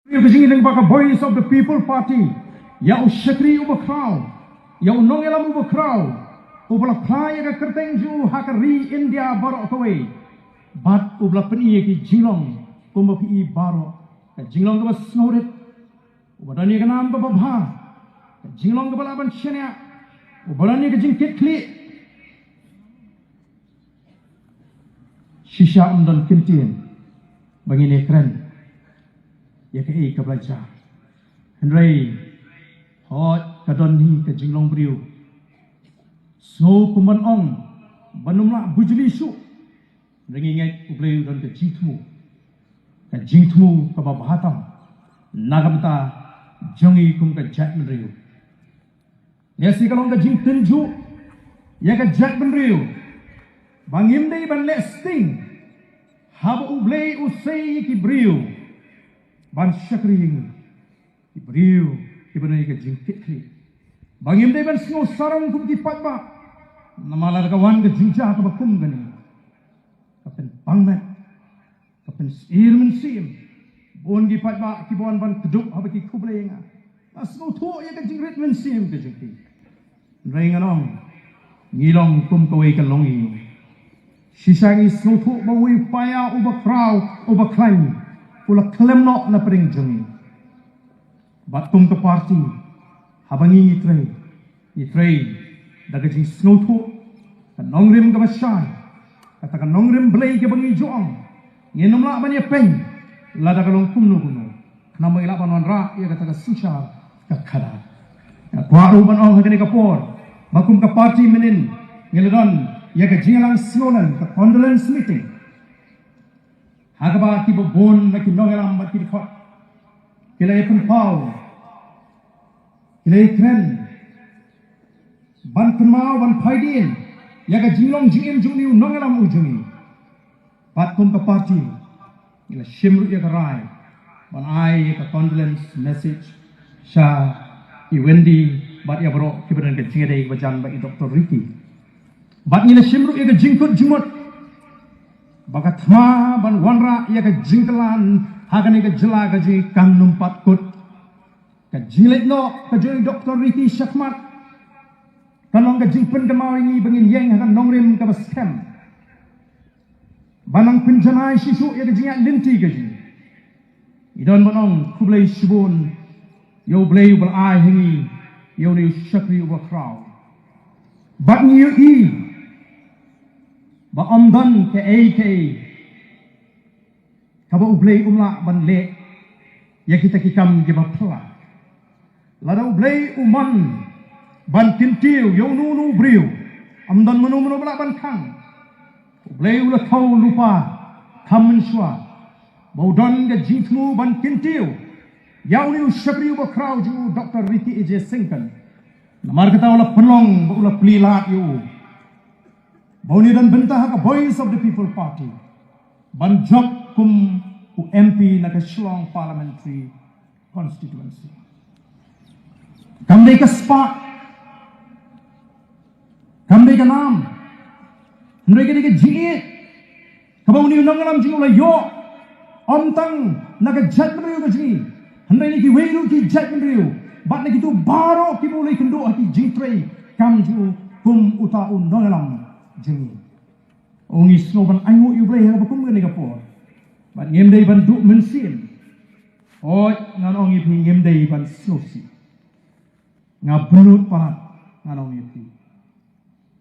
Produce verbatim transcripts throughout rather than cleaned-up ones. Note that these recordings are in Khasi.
Ka jingïalang ba ka Voice of the People Party ïa u shakri uba khraw, ïa u nongïalam uba khraw, uba la phla ïa ka kyrteng jong u ha ka ri India baroh kawei. Bad uba la pyni ïa ki jinglong kumba phi i baroh, ka jinglong kaba sngewrit, uba don ïa ka nam kaba bha, ka jinglong kaba lah ban shaniah, uba don ïa ka jingkitkhlieh. Shisha ym don kyntien ba ngin ïakren ïa kaei kaba la jia. Hynrei hooid, ka don hi ka jinglong briew. Sngew kum ban ong ba ym lah bujli shuh. Hynrei ngi ngeit U Blei u don ka jingthmu, ka jingthmu kaba bha tam na ka bynta jong ngi kum ka jaitbynriew. Lehse ka long ka jingtynjuh ïa ka jaitbynriew ba ngim dei ban leh sting haba U Blei u sei ïa ki briew ban shakri ïa ngi, ki briew kiba don ïa ka jingkitkhlieh. Ba ngim dei ban sngew sarong kum ki paidbah, namar lada ka wan ka jingjia kaba kum kane, ka pynpang met, ka pynshir mynsiem. Bun ki paidbah kiba wan ban kdup haba ki khublei ïa nga, nga sngewthuh ïa ka jingrit mynsiem ka jong ki. Hynrei ngan ong, ngi long kum kawei ka longïing. Shisha ngi sngewthuh ba uwei u paia uba khraw, uba khlaiñ, u la khlem noh na pdeng jong ngi. Bad kum ka party, haba ngi ngi trei, ngi trei da ka jingsngewthuh, ka nongrim kaba shai, kata ka nongrim Blei kaba ngi ju ong, ngin ym lah ban ïapeiñ lada ka long kumno kumno, khnang ba ngi lah ban wanrah ïa kata ka synshar ka khadar. Nga kwah ruh ban ong ha kane ka por ba kum ka party mynnin ngi la don ïa ka jingïalang sngewlem, ka condolence meeting, ha kaba kiba bun na ki nongïalam bad ki dkhot ki la ïa pynpaw, ki la ïa kren ban kynmaw, ban phaidien ïa ka jinglong jingim jong une u nongïalam u jong ngi. Bad kum ka party ngi la shim ruh ïa ka rai ban ai ïa ka condolence message sha i Wendy bad ïa baroh kiba don ka jingïadei ba jan bad i Doctor Ricky. Bad ngi la shim ruh ïa ka jingkut jingmut ba ka thma ban wanrah ïa ka jingkylla ha kane ka jylla ka jong ngi kan ym pat kut. Ka jingleit noh ka jong i Doctor Ricky shakhmat kan long ka jingpynkynmaw ïa ngi ba ngin ïeng ha ka nongrim kaba skhem, ban nang pynjanai shisha ïa ka jingïaid lynti ka jong ngi. Ngi don ban ong khublei shibun ïa U Blei uba la ai ha ngi ïa une u shakri uba khraw. Bad ngi ïohi ba ym don kaei kaei kaba U Blei um lah ban leh ïa kita ki kam kiba phylla. Lada U Blei u mon ban kyntiew ïa uno uno u briew, ym don mano mano ba lah ban khang. U Blei u la thew lypa kham mynshuwa ba u don ka jingthmu ban kyntiew ïa une u shakri uba khraw jong u Doctor Ricky A J Syngkon. Namar kata u la pynlong ba u la plie lad ïa u ba un ïadon bynta ha ka Voice of the People Party ban jop kum u M P na ka Shillong Parliamentary Constituency. Kam dei ka spah, kam dei ka nam, hynrei ka dei ka jingïeit kaba une u nongïalam jong ngi u la ïoh, ym tang na ka jaitbynriew ka jong ngi, hynrei na kiwei ruh ki jaitbynriew bad na kito baroh kiba u la ïakynduh ha ki jingtrei kam jong u kum uta u nongïalam jong ngi. Ong, ngi sngew ban ainguh ïa U Blei ha kaba kum kane ka por. Bad ngim dei ban duh mynsiem. Hooid, ngan ong ïa phi, ngim dei ban sngewsih. Nga bynnud palat, ngan ong ïa phi.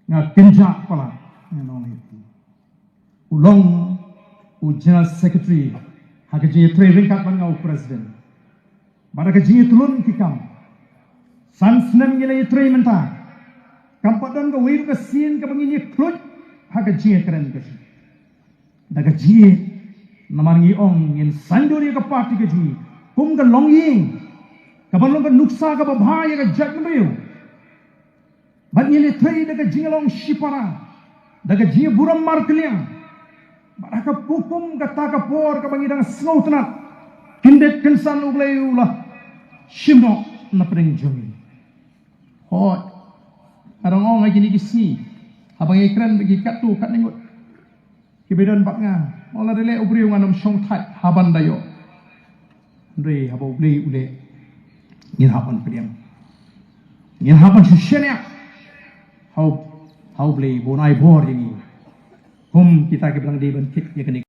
Nga kynjah palat, ngan ong ïa phi. U long u General Secretary ha ka jingïatrei ryngkat bad nga u President. Bad ha ka jingïatlun ki kam, san snem ngi la ïatrei mynta, kam pat don kawei ka sien kaba ngin ïa khluit ha ka jingïakren ka jong ngi. Da ka jingïeit, namar ngi ong ngin saiñdur ïa ka party ka jong ngi kum ka longïing kaban long ka nuksa kaba bha ïa ka jaitbynriew. Bad ngi la ïatrei da ka jinglong shipara, da ka jingburom markylliang. Bad ha ka kum kata ka por kaba ngi dang sngewtynnat, kyndit kynsan U Blei u la shim noh na pdeng jong ngi. Hooid, nga dang ong ha kine ki sngi, haba ngi kren bad ki katto katne ngut kiba don bad nga, ma lada leh u briew ngan ym shongthait haban da ïoh. Hynrei haba U Blei u leh, ngin hap ban pdiang, ngin hap ban shisha ïa hau hau Blei ba un ai bor ïa ngi. Kum kita kiba dang dei ban kit ïa kane